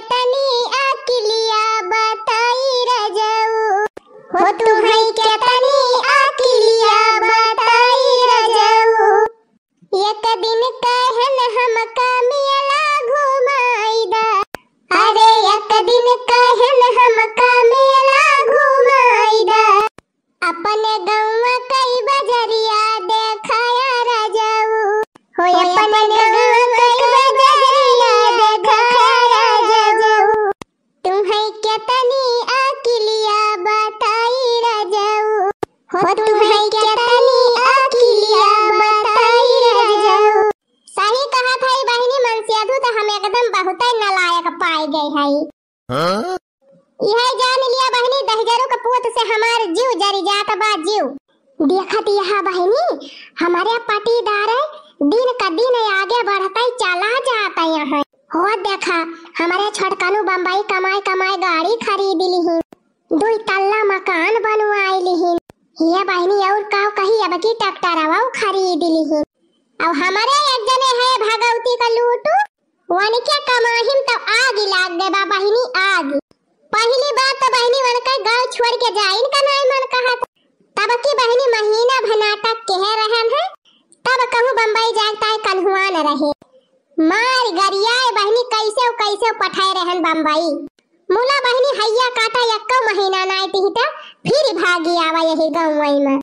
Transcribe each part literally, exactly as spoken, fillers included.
तनी अकिलिया बताई रजऊ, हो तुहई के तनी अकिलिया बताई रजऊ। एक दिन कहन हमका मेला घुमाई दा, अरे एक दिन कहन हमका मेला घुमाई दा। अपने गौवा कई बजरिया देखाया रजऊ, हो अपने गौवा कई बजरिया देखाया रजऊ। तुहई के तनी अकिलिया बताई रजऊ, हो तुहई के तनी अकिलिया बताई रजऊ। सही कहत हई बहिनी, मनसेधू त हम एकदम बहुतै नालायक पाए गए हई। हाँ? इहै जान लिया बहिनी, दहिजरू के पूत से हमार जीव जरि जात बा, जीव। देखत यहा बहिनी, हमरे पटीदार दिन क दिन आगे बढ़तै चला जात हैं। हो देखा, हमरे छोटकनू बम्बई कमाए कमाए गाड़ी खरीद लिहिन, दुई तल्ला मकान बनवाए लिहिन। ये बहिनी अउर का कही, अब की ट्रैक्टरवा खरीद लिहिन। अब हमरे एक जने है भगवती का लूटू, वनके कमाहिम त आग लाग गए बा बहिनी, आग। पहली बात तो बहिनी वनके गाँव छोड़ के जाइन का नाई मन कहत। तब की बहिनी महीना भर नाटक केहे रहन है, तब कहूँ बम्बई जाए ताई कन्हुआन रहे। मार गरियाए बहिनी कैसे कैसे पठाए रहन बम्बई। मुला बहिनी हइया काटा यक्को महीना नाई टिहिता, फिर भागी आवा यही गौवई में।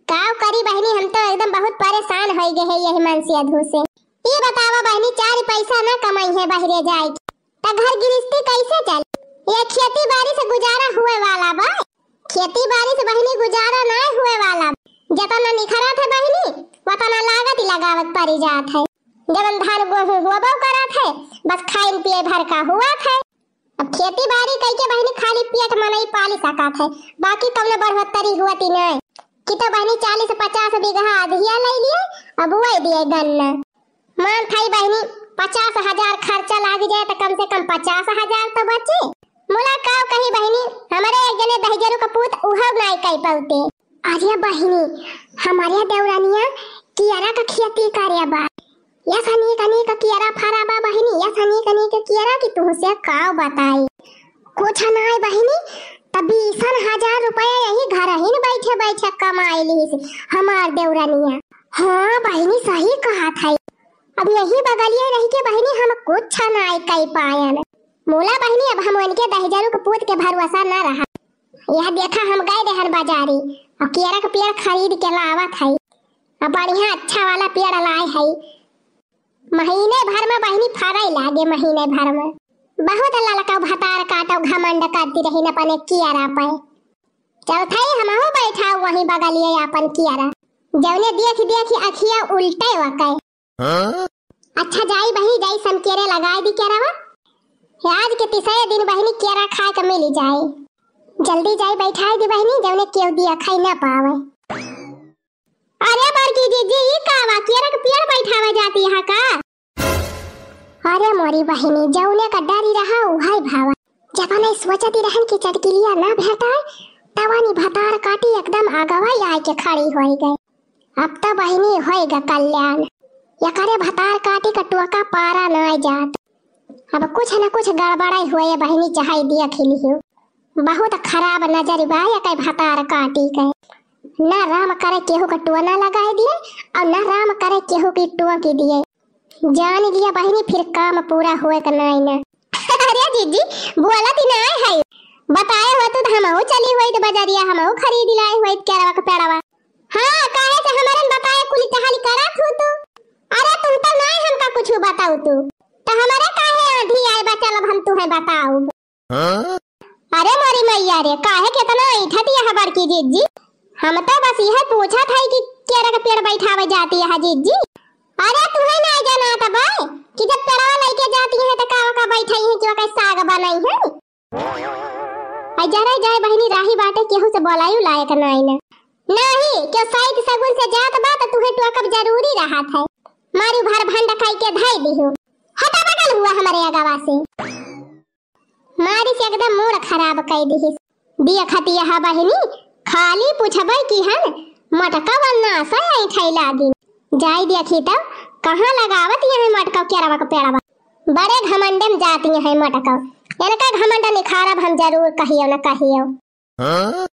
काव करी बहिनी, हम तो एकदम बहुत परेशान होइ गए है यही मनसेधू से। ई बतावा बहिनी, चार पैसा ना कमाई है बहिरे जाए के, त घर गिरस्ती कैसे चली? ये खेती बाड़ी से गुजारा हुए वाला बा? खेती बाड़ी से बहिनी गुजारा ना हुए वाला। जतना निखरत है बहिनी, वतना लागत ही लगावत पड़ी जात है। जवन धान गोहूँ हुआ करत है, बस खाइन पिए भर का हुआ है। अब खेती बाड़ी कई के बहिनी खाली पेट मनई पाली सकत है, बाकी कौनो बढ़ोतरी हुअत ही नहीं। कि तो बहिनी चालीस पचास बीघा अधिया ले लिए, अब वही दिए गन्ना। मान थाई बहिनी, पचास हजार खर्चा लाग जाए तो कम से कम पचास हजार तो बचे। मुला काव कही बहिनी, हमरे एक जने दहिजरू का पूत उहव नाई कई पौते। अरे बहिनी, हमरे देवरानिया कियरा का खेती करे बा। यस हनी कनी का कियरा फरा बा बहिनी, यस हनी कनी के कियरा कि तुहसे काव बताई। कुछ नाई बहिनी, त बीसन हजार रुपया यही घर ही न बैठे बैठे कमाई लीस हमार देवरानिया। हाँ बहिनी, सही कहत है। अब यही बगलिए रह के बहिनी हम कुछ नाई कई पायन। मोला बहिनी, अब हम उनके दहिजरू के पूत के भरोसा ना रहा। यह देखा हम गए रहन बाजारी, अब केरा के पेड़ खरीद के लावत है। अब बढ़िया अच्छा वाला पेड़ लाए है। महीने भर में बहिनी फरे लागे, महीने भर में। बहुत ललका भतार काटो घमंड करती रही न अपने कियरा पे। चलथई हमहू बैठाओ वहीं बगलिए आपन कियरा। जौने देख देख अखिया उल्टे वकै। हाँ? अच्छा जाई बहिनी, जाई सम केरे लगाई दी केरवा। आज के तीसरे दिन बहिनी केरा खाए के मिली जाए। जल्दी जाई बैठाई दी बहिनी, जौने केहू दिया खाई ना पावे। अरे बड़की जीजी, ई का बा? केरा के पेड़ बैठावे जाती है का? अरे मोरी बहिनी, जौने का डरी रहा उहै भावा। जब नहीं सोचती रहन कि चटकिलिया ना भेटाए, तवानी भतार काटी एकदम आगवा आए के खड़ी होई गए। अब तो बहिनी होई ग कल्याण, एकरे भतार काटी का टोका पारा ना जात। अब कुछ न कुछ गड़बड़ाई हुए बहिनी, चाहे दिया खिली हो। बहुत खराब नजर बा एकै भतार काटी के। ना राम करे केहू के टोना लगाए दिए और ना राम करे केहू की टोकी दिए। जान लिया बहिनी, फिर काम पूरा हुए के नाई ना। अरे जीजी, बोलत ही ना है। बताए होतू तो हमहू चली होइत बजरिया, हमहू खरीद लाए होइत केरवा के पेड़वा। हाँ, काहे से हमरन बताए कुल टहल करत हो तू? अरे तुम तो नाई हमका कुछ बताऊ तू। तो हमरे काहे आधी आए बा, चलब हम तुहे बताऊ। हाँ? अरे मोरी मैया रे, काहे केतना ऐठत यह बड़की जीजी? हम तो बस यह पूछत है कि केरा के पेड़ बैठावे जाती है जीजी। अरे तुहे नाई जाना था बा कि जब पेड़वा लेके जाती है तो का का बैठाई है कि ओकर साग बनाई है? आई जरे जाए बहिनी, राही बाटे, केहू से बोलायु लायक नाई ना। नाही, क्यों साइत सगुन से जात बा त तुहे टोकब जरूरी रहत है। मारू भर भंड खाई के धाई दिहु। हटा बगल हुआ हमरे अगवा से। मारी से एकदम मूड खराब कई दिहिस। देखत यह बहिनी, खाली पूछबै कि हन, मटका वन्ना से ऐठै लागिन। जाई देखी तब, कहाँ लगावत यह मटका केरवा के पेड़वा। बड़े घमंडम जाती है मटका। इनका घमंड निखारब हम जरूर, कहियो न कहियो। हाँ?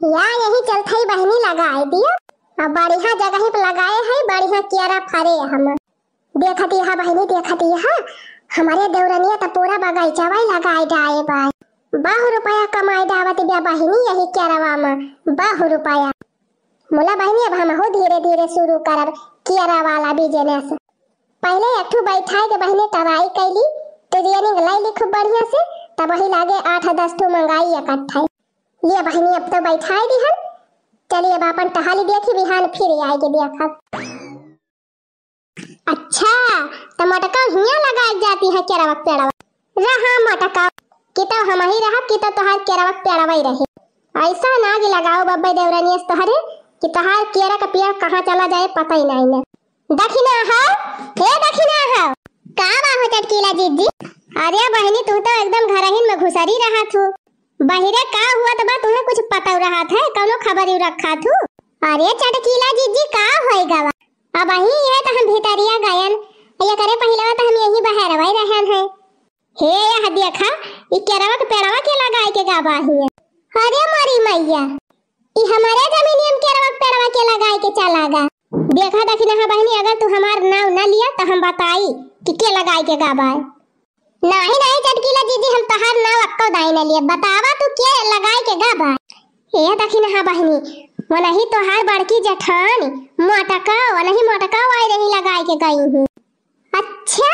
या यही चलत है बहिनी, लगाए दिया। अब बढ़िया जगह पे लगाए है, बढ़िया केरा फरे हम। देखत यहा बहिनी, देखत यहा, हमरे देवरनिया त पूरा बगीचा वाई लगाए डाए बाय। बहु रुपया कमाए डावत बिया बहिनी यही केरवा में, बहु रुपया। मुला बहिनी, अब हमहू धीरे धीरे शुरू करब केरा वाला business। पहले एक ठो बैठाए के बहिनी try कैली, training लै ली खूब बढ़िया से, तब वही लागे आठ दस ठो मंगाई इकट्ठा। ये बहिनी, अब तो बैठाए दिहन, चली अब आपन टहली देखी, बिहान फिर आए के देखब। अच्छा, त मोटका हियां लगाए जाती है केरवा के पेड़वा। रहा मोटका, कि तो हम ही रहब, कि तो तोहार केरवा के पेड़वा ही रहे। ऐसा नाग लगाओ बब्बे देवरनियस तोहरे, कि तोहार केरा का पेड़ कहाँ चला जाए, पता ही नहीं ने। दखिना हो, हे दखिना हो। का बा हो चटकीला जिज्जी? अरे बहिनी, तू तो एकदम घरहिन में घुसरी रहत हो। बहिरे का हुआ त बा, तुम्हें कुछ पता रहत है, कौनो खबर यू रखा थू? अरे चटकीला जिज्जी, का होए गवा? अब अही ये त हम भितरिया गयन, ये करे पहिलवा त हम यही बहरवा ही रहन है। हे यह देखा, ई केरवा के पेड़वा के लगाए के गा बाही है। अरे मोरी मैया, ई हमारे जमीनिया में केरवा के पेड़वा के लगाए के चला गा। देखा दखिना बहिनी, अगर तू हमार नाव न लिया त हम बताई कि के लगाए के गा बाय। नाही, नाही, चटकीला जिज्जी, हम तोहार नाव अक्को दाई न लिए। बतावा तू के लगाए के गा बा? ए दखिना बहिनी, वो नहीं तोहार बड़की जेठान, मोटका, वो नहीं मोटका वाई रही लगाए के गई हूँ। अच्छा,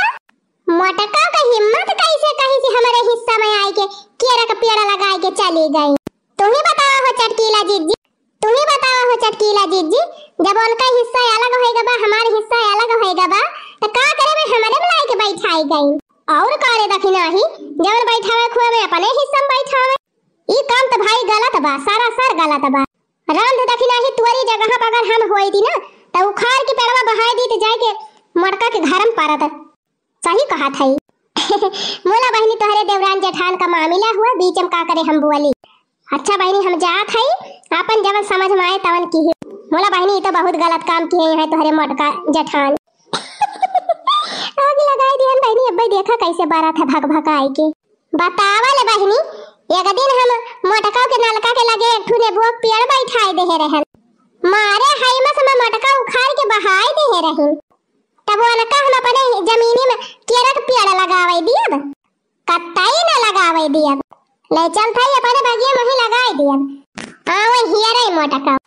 मोटका का हिम्मत कैसे कही से हमारे हिस्सा में आए के केरा का पेड़ लगाए के चली गई? तू ही बतावा हो चटकीला जिज्जी। तू ही बतावा हो चटकीला जिज्जी, जब उनका हिस्सा अलग होएगा बा, हमार हिस्सा अलग होएगा बा, त का करे में हमरे में लाइके बैठाई गई? और का रे दखिनाही, जवन बैठावे खुए में अपने हिस्सा में बैठावे। ई काम त भाई गलत बा, सरासर गलत बा। राम दे दखिनाही, तोरी जगह पर अगर हम होई थी ना, त उखाड़ के पेड़वा बहाई दी, त जाए के मोटका के घर में परत। सही कहत हई। मोला बहिनी, तोहरे देवरान जेठान का मामिला हुआ, बीच में का करे हम बोली। अच्छा बहिनी, हम जात हई, आपन जवन समझ में आए तवन किहे। मोला बहिनी, ई तो बहुत गलत काम किहे हैं तोहरे मोटका जेठान। आग लगाई दिहन बहिनी, अब्बे देखा कैसे बरत है भक भक आए के। बतावा ले बहिनी, एक दिन हम मोटका के नलका के लगे एक ठू नेबुआ के पेड़ बैठाए देहे रहन। मारे हई मस में मोटका उखाड़ के बहाए देहे रहिन। तब उनका हम अपने जमीनी में केरा के पेड़ लगावे दियब, कतई न लगावे दियब। ले चल थाई अपने बगिया में ही लगाए दियब। आवे हियरे मोटका।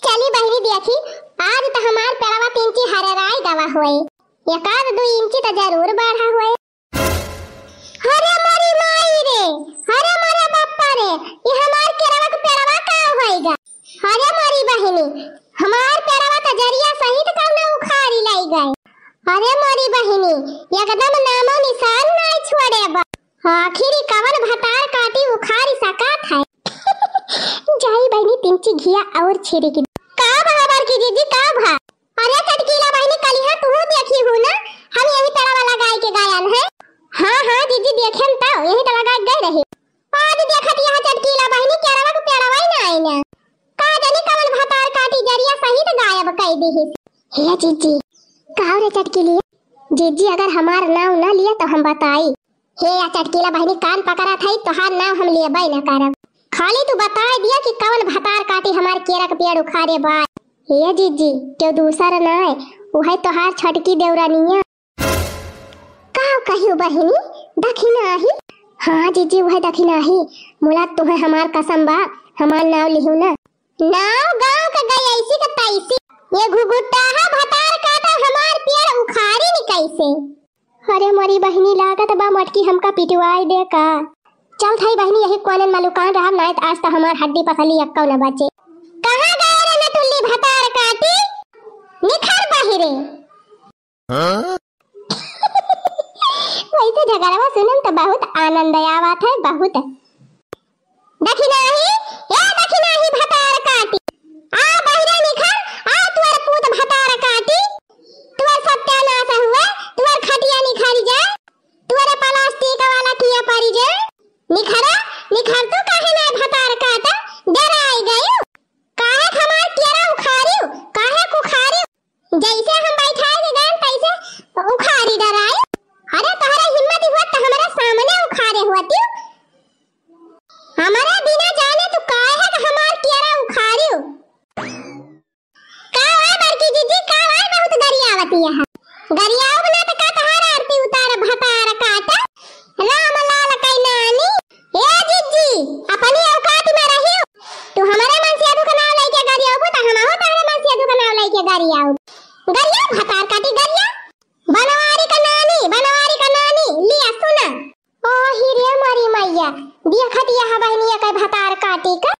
चली बहिनी देखी, आज त हमार पेड़वा तीन ची हरराई गवा होए, एक आध दू इंची त जरूर बढ़ा होए। अरे मोरी माई रे, अरे मोरे बापा रे, ये हमार केरवा के पेड़वा का होइगा? अरे मोरी बहिनी, हमार पेड़वा त जरिया सहित कौनो उखाड़ी लाई गए। अरे मोरी बहिनी, एकदम नामो निशान नाई छोड़े बा। आखिर ई कवन भतार काटी उखाड़ी सकत है? जाई बहिनी, तिनची घिया और छिड़की। का भा बड़की दीदी, का भा? अरे चटकीला बहिनी, कलिहा तू देखी हूँ ना, हम यही पेड़वा लगाए के गायन है। हाँ, हाँ, दीदी देखेन तो, यही तो लगाए गए रहे। आज देखत यह चटकीला बहिनी, केरवा के पेड़वा ही ना आईना। का जानी कवन भतार काटी जरिया सहित गायब कई दिहिस। हे जीजी, का रे चटकीली? जीजी अगर हमार नाव ना लिया तो हम बताई। हे या चटकीला बहिनी, कान पकड़ा था, तोहार नाव हम लेबे न करब। खाली तू बताए दिया कि कवन भतार काटी हमार केरा के पेड़ उखाड़े बा। हे जीजी, केहू दूसर ना है, उहे तोहार छोटकी देवरानिया। का कहियो बहिनी, दखिनाही? हाँ जीजी, उहे दखिनाही। मुला तुहे हमार कसम बा, हमार नाव लिहू ना। नाव गाँव के गई ऐसी के तैसी। ये घुघुटाहा भतार काटा हमार पेड़ उखाड़ी नी कैसे। अरे मोरी बहिनी, लागत बा मोटकी हमका पिटवाई दे का। चल थाई बहिनी, यही कोने में लुकान रहब, नाय त आज त हमार हड्डी पसली एक्को न बचे। कहाँ गए रे नटुल्ली भतार काटी? निखर बहिरे। हाँ? वैसे झगड़वा सुनम त बहुत आनंद आवत है, बहुत। दखिनाही, ए दखिनाही भतार काटी, आ बहिरे निखर, आ तुअर पूत भतार काटी, तुअर सत्यानाश हुए, तुअर खटिया निखर जाए, तुअर प्लास्टिक वाला किया पड़ी जाए। निखरा, निखर तू काहे ना भतार काटा, डराई गयो। काहे हमार केरा उखारियो, काहे कुखारियो? जैसे हम बैठ यहाँ। गरियाउब ना त का तहार आरती उतार भतार काट। राम लाल कई नानी, ए जिज्जी, अपनी औकात में रहियो। तू हमरे मनसेधू का नाव लइके गरियाउबू त हमहू तहरे मनसेधू का नाव लइके गरियाउब। गरिया भतार काटी गरिया। बनवारी का नानी, बनवारी का नानी, लिया सुना। ओ हिरे मोरी मैया, देखत यह बहिनी एकर भतार काटी का।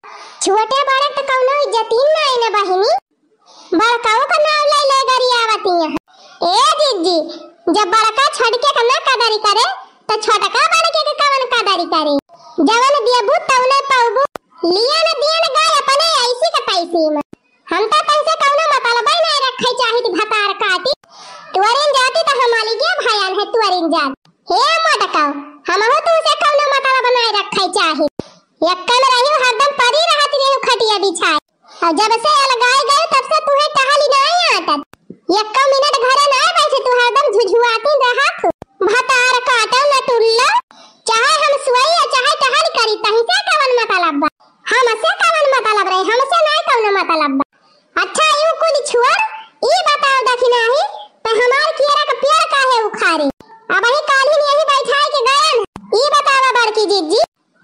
छोटे बड़े त कौनो इज्जत ही नाई न बहिनी। बड़काऊ का नाव ले ले गरियावती हैं। ए जिज्जी, जब बड़का छोटके का ना कदरी करे, त छोटका बड़के के कवन कदरी करे? जवन देबू तवने पउबू। लिया न दिया न गाय अपने ऐसी का तैसी में। हम त तैसे कौनो मतलबे नाई रखे चाहित भतार काटी। तुअरिन जाति त हम अलगे भयान है तुअरिन जाति। हे मोटकाऊ, हमहू तुहसे कौनो मतलब नाई रखे चाहित। एक्का में रहियो हरदम परी रहत रहियो खटिया बिछाए। अउर जब से अलगाए गए तब से तुहे टहली नाई आटत। एक्का मिनट घरे नाई बैठे तू हरदम झुझुआती रहत। भतार काटो न टुल्लो। चाहे हम सोई या चाहे टहल करी तही से कवन मतलब बा? हमसे कवन मतलब रहे? हमसे नाई कौनो मतलब बा। अच्छा, यू कुल छोड़, ई बताओ दखिनाही, त हमार केरा के पेड़ काहे उखाड़े? अबही काल्हिन यही बैठाए के गयन, ई बतावा बड़की जिज्जी,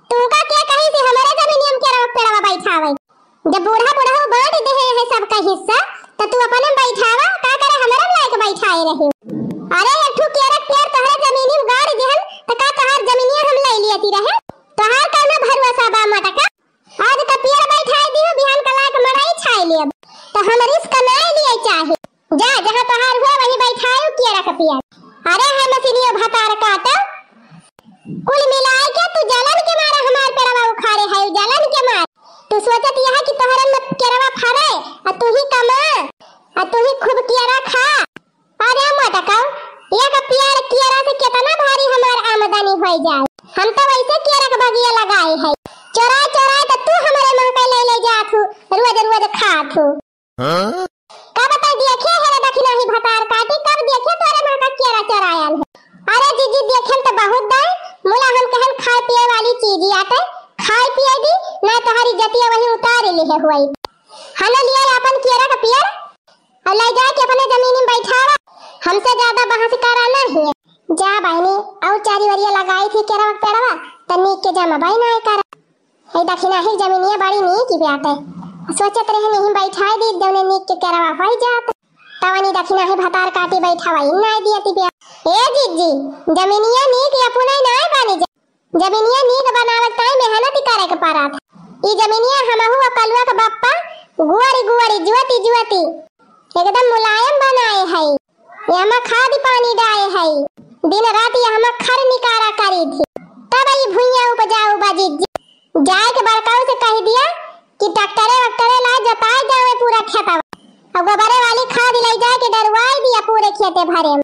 तू का के कही से हमरे जमीनिया में केरा पेड़वा बैठावे? जब बूढ़ा बुढ़ऊ बांट देहे है सबका हिस्सा, त तू अपने में बैठावा, का करे हमरे में लायक बैठाए रहे? अरे, एक ठू केरा के पेड़ तोहरे जमीनी में गाड़ देहन, त का तोहार जमीनिया हम ले लियती रहे? तोहार कौनो भरोसा बा मटका? आज त पेड़ बैठाए दियो, बिहान का लायक मड़ई छाए लेब। त हम रिस्क नाई लिए चाहे। जा, जहाँ तोहार हुआ वहीं बैठायो केरा का पेड़। अरे है मशीनियो भतार काटो। कुल मिलाए के तू जलन के मारे हमार पेड़वा उखाड़े है, जलन के मारे। तू सोचत यह कि तोहरन में केरवा फरे, आ तू ही कमा, आ तू ही खूब केरा खा। अरे मोटकाऊ, एक पेड़ केरा से केतना भारी हमार आमदनी होइ जाए। हम त वैसे केरा के बगिया लगाए है। चोराए चोराए त तू हमरे महका ले ले जात हू, रोज रोज खात हू। हाँ? कब तक देखे है रे दखिनाही भतार काटी, कब देखे तोरे महका केरा चोरायल है? अरे जिज्जी, देखे त बहुत दाई, मुला हम कहन खाए पिए वाली चीज आटे, खाए पिए दी, ना तोहारी जतिया वही उतार लिहे हुई। हने लिया अपन केरा का पेड़, अउर ले जाके अपने जमीनी में बैठावा, हमसे ज्यादा बहस करा नहीं। जा बहिनी, अउर चारी वरिया लगाई थी केरवा के पेड़वा, त नीक के जमा बाई नाई करा। ए दखिनाही जमीनिया बड़ी नीक ही बाटे। सोचत रहे नहीं बैठाए दी, जौने नीक के केरवा होई जात। तवनी दखिनाही भतार काटी बैठावा ही नाई दियती बिया। ए जिज्जी, जमीनिया नीक अपने नाई बानी जा। जमीनिया नीक बनावे ताई मेहनत करे के पड़त। ई जमीनिया हमहू आ कलुआ के बप्पा गुआरी गुआरी जुअती जुअती एकदम मुलायम बनाए हई। एहमा खाद पानी डाए हई। दिन रात एहमा खर निकारा करी थी। तब ई भुइयां उपजाऊ बा जिज्जी। जाए के बड़काऊ से कह दिया कि ट्रैक्टरे वैक्टरे लाए जोताए जावे पूरा खेतवा। अब गोबरे वाली खाद ले जाए के डरवाए दिया पूरे खेते भरे में।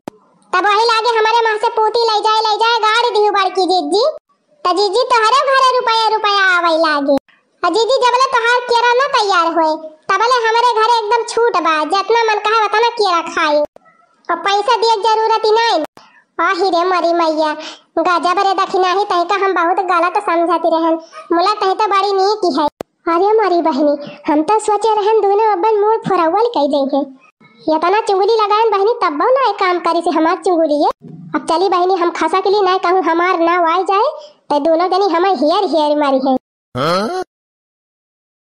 तब वही लागे हमरे महसे पूती ले जाए, ले जाए गाड़ दिहु बड़की जिज्जी। त जिज्जी तोहरे घरे रुपया रुपया आवे लागे। आ जिज्जी जबले तोहार केरा न तैयार होए, तबले हमरे घरे एकदम छूट बा, जितना मन कहे उतना केरा खाए। और पैसा दिए के जरूरत ही नहीं। आही रे मरी मैया, गजब रे दखिनाही, तहिका हम बहुत गलत समझती रहन। मुला तही तो बड़ी नीक ही है। अरे मोरी बहिनी, हम तो सोचे रहन दोनों अब्बन मूड़ फोरवल कई देंगे। इतना चुंगली लगाएन बहिनी, तब्बो ना एक काम करी से हमार चुंगली ये। अब चली बहिनी, हम खसा के लिए ना कहूँ हमार ना वाई जाए, तो दोनों जनी हमें हियर हियर मारी है। हाँ?